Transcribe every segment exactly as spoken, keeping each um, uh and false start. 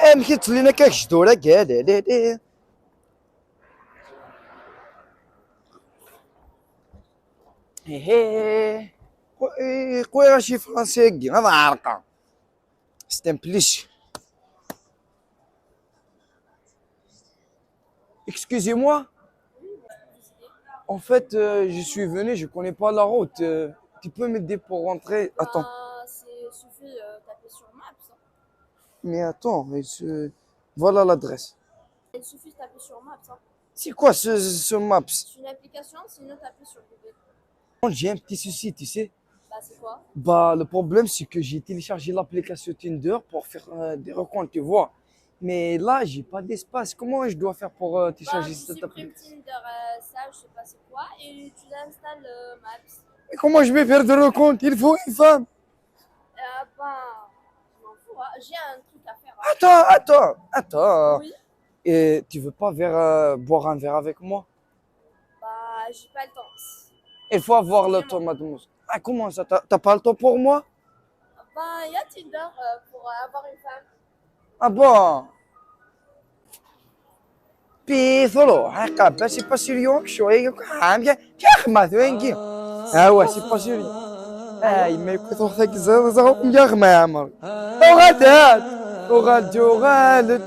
Amek i ttellin akka kečč tura? Ga, da, da, da. Hehe. Qu-, eh, qwiɣ-as i Fransa-agi, ad ɛerqeɣ. C'est un plaisir. Excusez-moi. En fait, euh, je suis venu, je connais pas la route. Euh, tu peux m'aider pour rentrer? Attends. Bah, c'est, suffit, euh, taper sur Maps, hein. Mais attends, mais ce- voilà l'adresse. Il suffit de taper sur Maps, hein. C'est quoi ce, ce Maps? C'est une application, sinon taper sur Google. J'ai un petit souci, tu sais. Bah, c'est quoi? Bah, le problème, c'est que j'ai téléchargé l'application Tinder pour faire, euh, des rencontres, tu vois. Mais là, j'ai pas d'espace. Comment je dois faire pour, euh, télécharger cette application? Bah, tu supprimes Tinder, euh, ça, je sais pas c'est quoi, et tu installes, euh, Maps. Mais comment je vais faire des rencontres? Il faut une femme. Euh, bah, je m'en fous, hein. J'ai un truc à faire, hein. Attends, attends, attends. Oui. Et tu veux pas vers, euh, boire un verre avec moi? Bah, j'ai pas le temps. Il faut avoir le temps, mademoiselle. Ah, comment ça, t'as, t'as pas le temps pour moi? Bah, il y a Tinder, euh, pour avoir une femme. Ah bon? Puis, Tholo, hein, quand même, c'est pas sérieux, que je suis, hein, bien, bien, mais tu es inquiet. Ah ouais, c'est pas sérieux. Ah, il m'a écouté, on fait que ça, ça, on vient, mais, mais. Uɣal-d! Uɣal-d, uɣal-d!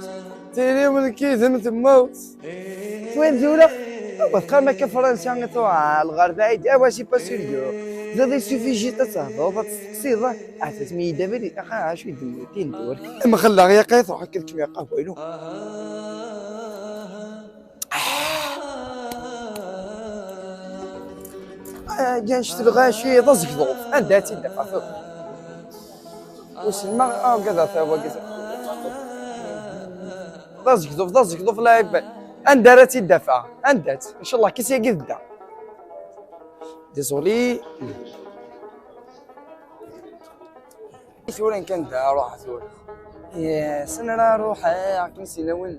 Tili win k-yidem temmut. Twin tura? Awa, tqam akka Fransa i tuɣal ɣer bɛid. Awa, c'est pas sérieux. Zad il suffit juste ad tehduḍ, ad testeqsiḍ. Ah, tasmi yedda bari. Ah, acu i d-, tindur. Mxelleɣ yaqay, truḥ akka tkem yaqahwa-inu. Ah, ǧan ct lɣaci, d azegḍuf. Anda ad tt-id-afeɣ? Wissen ma, ah, wagi d ata, wagi d ata. D azegḍuf, d azegḍuf, la iban. Anda ara tt-id-afeɣ? Anda-tt? Ncallah, kis yagi tedda. Désolé. Tura kan da ruḥ tura. Yes, nra ruḥ, eh, akken sinawen.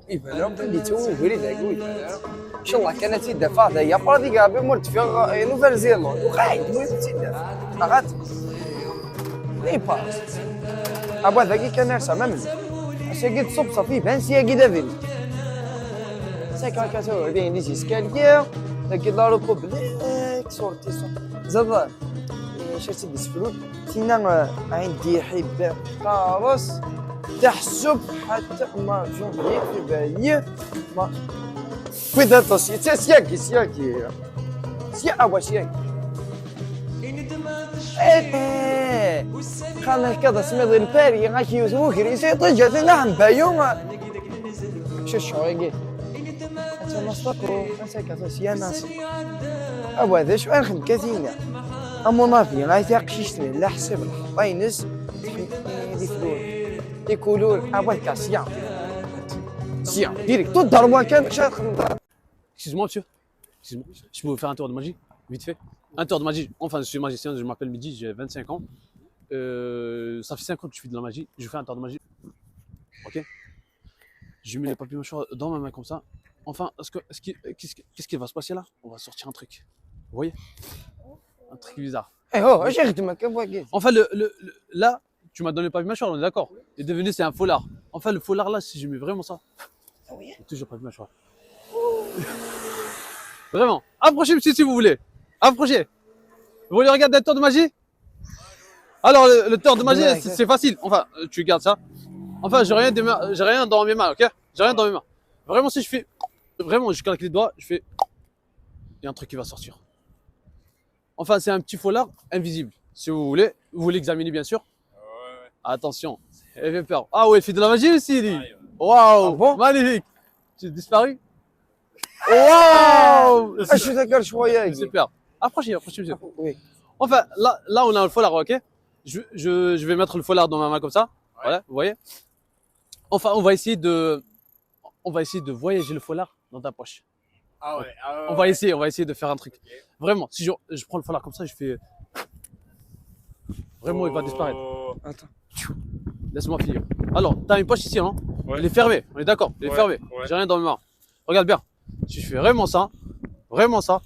Iban akk belli yettawi ubrid-agi ur iban ara. Ncallah kan ad tt-id-afeɣ daya, après di Gabi ma ur d-fiɣ, eh, Nouvelle-Zélande. Uqaɛid, mu tt-id-afeɣ. Aɣat. Di pas. Abad-agi kan ar sama mel. Ass-agi d ṣṣubṣa, iban s yagi d abrid. Cinquante-quatre heures, din les escaliers, dagi la République, sorti, sorti. Zad, eh, acu tt-id-isefrun? Tina, eh, عندي حبة قارص تحسب حتى ما جونفي فيفري ما كذا تصير سياقي سياقي سيا أبا سياقي. إيه، خلنا كذا سميض الباري غاكي يوزو غريسي طجة نعم بايوم. شو الشويقي؟ أنت مصدقه، أنت كذا سيا ناس. أبا ذا شو أنا خم كثينا. أمو نافي غايتي أقشيشتني لا حسب الحطينس. Des couleurs, ah ouais, gars, sien. Sien, direct, tout dans le moins qu'un chat. Excuse-moi, monsieur. Excuse-moi. Je peux vous faire un tour de magie, vite fait? Un tour de magie. Enfin, je suis magicien, je m'appelle Midi, j'ai vingt-cinq ans. Euh, ça fait cinq ans que je fais de la magie. Je fais un tour de magie. Ok? Je mets le papier mâchoire dans ma main comme ça. Enfin, est-ce que, est-ce qu'il, qu'est-ce qui, qu'est-ce qui va se passer là? On va sortir un truc. Vous voyez? Un truc bizarre. Eh, oh, j'ai retenu ma capote. Enfin, le, le, le- là, tu m'as donné le papier mâchoire, on est d'accord? Il est devenu, c'est un foulard. Enfin, le foulard là, si je mets vraiment ça, ah oui, j'ai toujours pas de mâchoire. Vraiment. Approchez, monsieur, si vous voulez. Approchez. Vous voulez regarder un tour de magie? Alors, le, le tour de magie, c'est c'est facile. Enfin, euh, tu gardes ça. Enfin, j'ai rien, de ma- j'ai rien dans mes mains, ok? J'ai rien dans mes mains. Vraiment, si je fais, vraiment, je claque les doigts, je fais, il y a un truc qui va sortir. Enfin, c'est un petit foulard invisible. Si vous voulez, vous l'examinez, bien sûr. Attention, il fait peur. Ah ouais, il fait de la magie aussi, lui. Waouh, magnifique. Tu es disparu. Waouh. Ah, je suis d'accord, je croyais. Super. Approchez, approchez, monsieur. Oui. Enfin, là, là, on a le foulard, ok? Je, je, je vais mettre le foulard dans ma main comme ça. Voilà, vous voyez? Enfin, on va essayer de, on va essayer de voyager le foulard dans ta poche. Ah ouais, ah ouais, on va essayer, on va essayer de faire un truc. Ok. Vraiment, si je, je prends le foulard comme ça, je fais. Vraiment, il va disparaître. Oh. Attends. Laisse-moi finir. Alors, t'as une poche ici, hein? Ouais. Il est fermé, on est d'accord, il est fermé. Ouais. J'ai rien dans mes mains. Regarde bien. Si je fais vraiment ça, vraiment ça,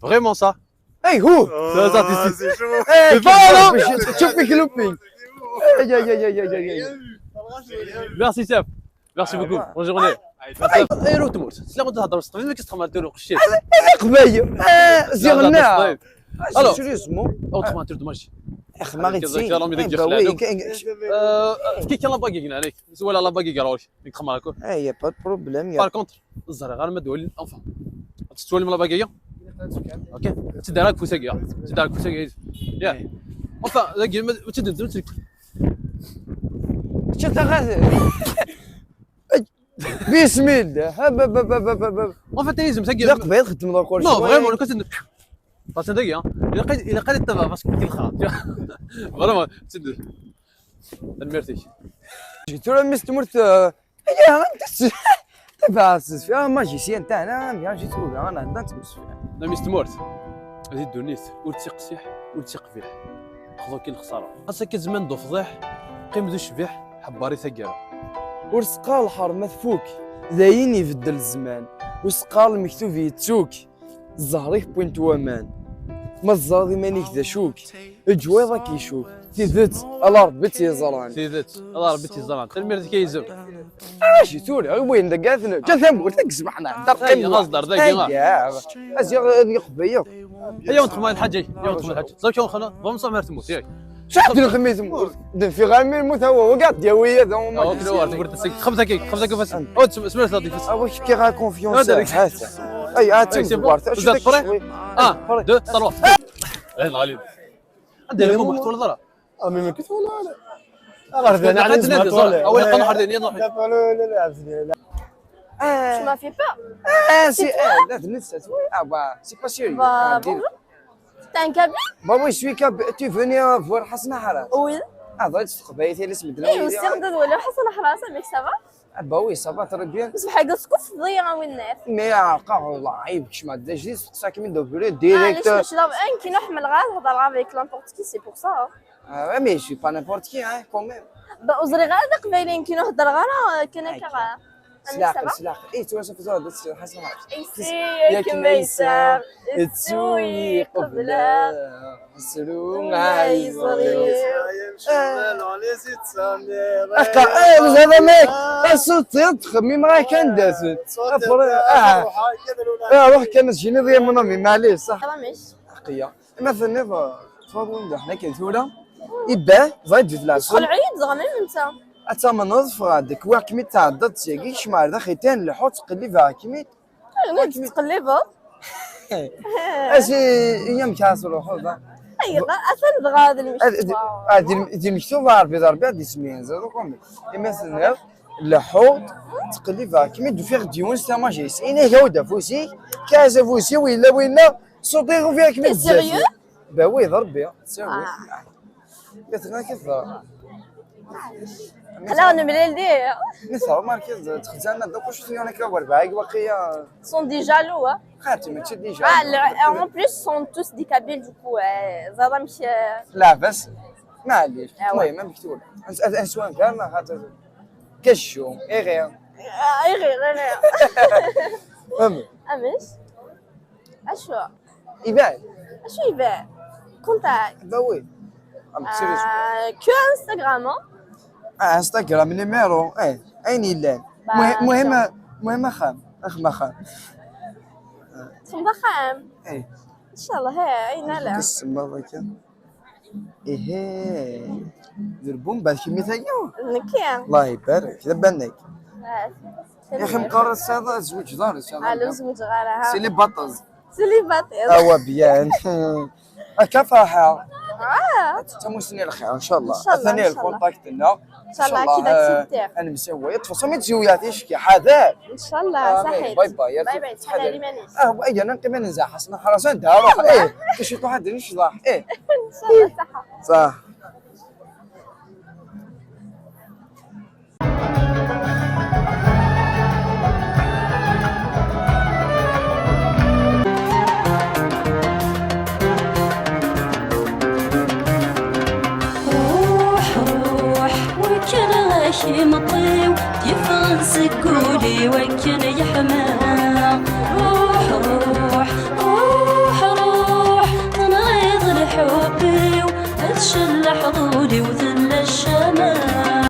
vraiment ça. Hey, who? Oh, ça, ça, c'est chaud. Hey, c'est pas là. Aïe, aïe, aïe, aïe, aïe, aïe. Merci, chef. Merci beaucoup. Bonne journée. Ay, ay, ru tmurt. Sliɣ-d thedreḍ s teqbaylit, ma k-txemmer tura qecci. Ay, ay, qbayl. Ah, ziɣ nna. Alors, sérieusement. Aw txemmer tura maci. Xemmer i tsi. Kira mi deg xlalo. Euh, fki kan la bague gna عليك. Wala la bague grawch. Nek xemmer akk. Ah, y a pas de problème. Par contre, ẓriɣ arma d wali, enfin. Tettwalim la bague-agi? Ok. Tteddarak fusagi. Tteddarak fusagi. Ya. Enfin, dagi ma tteddarak. Ččet aɣat. Bismillah. Hab, hab, hab, hab, hab, hab. En fait, yizem tagi. D aqbayl xeddmeḍ akk. Non, vraiment, le cas. Parce que dagi, hein. Il a, il a, il a, parce que il a, vraiment, c'est de. Tanemmirt-ik. Tura mmi-s n tmurt, eh, aya, anta-tt? Tabɛazt, ah, magicien tagna, mmi, agi tura, ah, nehder, nettemsefham. Mmi-s n tmurt, di ddunit, ur d-tiqsiḥ, ur d-tiqbiḥ. Xḍu-k i lexsara. Xas akka zzman d ufḍiḥ, qqim d ucbiḥ, ḥebber i taggara. Ur seqqar lḥerma tfuk, d ayen ibeddel zzman. Ur seqqar lmektub yettuk, zzher-ik wwin-t waman. Ma teẓriḍ iman-ik d acu-k, eǧǧ wayeḍ ad k-icuk. Tidet, ala Rebbi i tt-yeẓran. Tidet, ala Rebbi i tt-yeẓran. Tanemmirt-ik a yizem. Acu tura, i wayen dagi ad neǧǧ tamurt, ad yezmeḥ nehder. Ay, qqimet. Aẓdar dagi, ah. Azya, ad yeqbel yakk. Ay, yaw, ntxemma lḥaǧa, yaw, ntxemma lḥaǧa. Ẓer kan xana, bon, ça mère tmut, yak. Saḥ d lxemmi tmut. D nfi ɣer mi lmut, hawa, wa gad yawi, ad, ah, ok, war, tewwert seg, xemsa kik, xemsa kik, fas. Oh, sm-, sm-, sm-, sm-, awa, kik ɣer confiance. Ay, ah, c'est bon. Vous êtes prêts? Un, deux, trois. Eh, allez. Anda lmum, ḥtwala ḍra. Ah, mais ma كنت ولا لا. غير أنا عندي زمان طالع. أول قناة حردين، يلا. لا، لا، لا، لا، لا. Tu m'as fait peur. Ah, c'est, eh, لا تنسى. Ah, bah, c'est pas sérieux. Bah, bonjour. T'es un kabyle? Bah oui, je suis kabyle. Tu venais, euh, voir Hassan Haras? Oui. Ah, ضايت في قبايتي اللي سمعت لها. إيه، وسير ندور حسن حراس، avec ça va? Ah, bah oui, ça va très bien. بصح حاجة سكوف ضيعة وين ناس. Mais, ah, قهر الله، عيب، كش ما داش دي، سقساك من دوبري، direct. معليش، ماشي ضرب، أنا كي نحمل غير نهضر avec n'importe qui, c'est pour ça, hein. Ah ouais, mais je suis pas n'importe qui, hein, quand même. Bah, وزري غير هذا قبايلي، كي نهضر غير، كان هكا غير. سلاق، سلاق. إيه، تو شوف زود، بس حسن عارف. ياك ميسر، تسوي قبلة. سلوم عايزري. أقا، إيه، بس هذا ميك. الصوت يضخم، مين راه كان داسن؟ أفر-، آه. آه، روح كان تجيني ضيا من أمي، معليش، صح. هذا مش. حقيقة. ما في النظر. تفضل، حنا كنت هنا. إباه، زايد في العسل. العيد زغمين أنت. أتمنظ فغادك، وكمي تعدد سيكي، شمار داخل تان لحوت قلي فاكمي. وين تتقلبوا؟ اش يوم كاس روحو ذا؟ اي، اصلا دغا هذا المشوار. هذه المكتوب ربي، ربي هذه سمين زادو كومي. اما سنير لحو تقلب كيما دو فيغ ديون سا ماجيس. اين هو دافوسي؟ كاس فوسي ولا ولا؟ صوتي غو فيها كيما بزاف. Sérieux؟ Bah oui, ضربي، c'est vrai. قالت لنا كيف؟ خلاو نملي لديه. نسا عمر كيف تخزان دوك واش سيوني كاور بايك واقيلا. Sont des jaloux, hein. خاتي ماشي déjà. Ah, en plus sont tous des kabyles, du coup, euh, زعما مش. لا بس معليش. المهم مكتوب. اسوان كان خاطر كشو اي غير. اي غير انا. فهمت؟ امش. اشو؟ يبان. اشو يبان؟ Contact. Bah oui. Ah, que Instagram, hein? Ah, Instagram, numéro, eh, اين يلان؟ Bah, مهم، مهم، مهم خام، اخ ما خام. تسمى خام. ايه. ان شاء الله، هي اين لا. تسمى ضيكا. ايه. دربون بعد كمية هيا. نكيا. الله يبارك، لبنك. يا اخي مقرر الساعة زوج دار الساعة. على زوج غارها. سي لي باطز. سي لي باطز. اوا بيان. هكا فرحة. اه. تموسني الخير ان شاء الله. ان شاء الله، الثانية ان شاء الله. الكونتاكت لنا. ان شاء الله كذا آه، تسير. انا مسوي تفصل من تزوياتي شكي حذر. ان شاء الله. آه، صحيح. باي باي، يا باي باي، تحلى لي مانيش. اه، واي انا نقيم نزاح حسنا حراسان دار. ايه، كشي واحد نشضح. ايه. ان شاء الله صح. صح. روح، روح، وكان غاش مطيو، يفغن سكولي وكان يحمى. روح، روح، روح، روح، تنغيض الحبي، وتشلح ضولي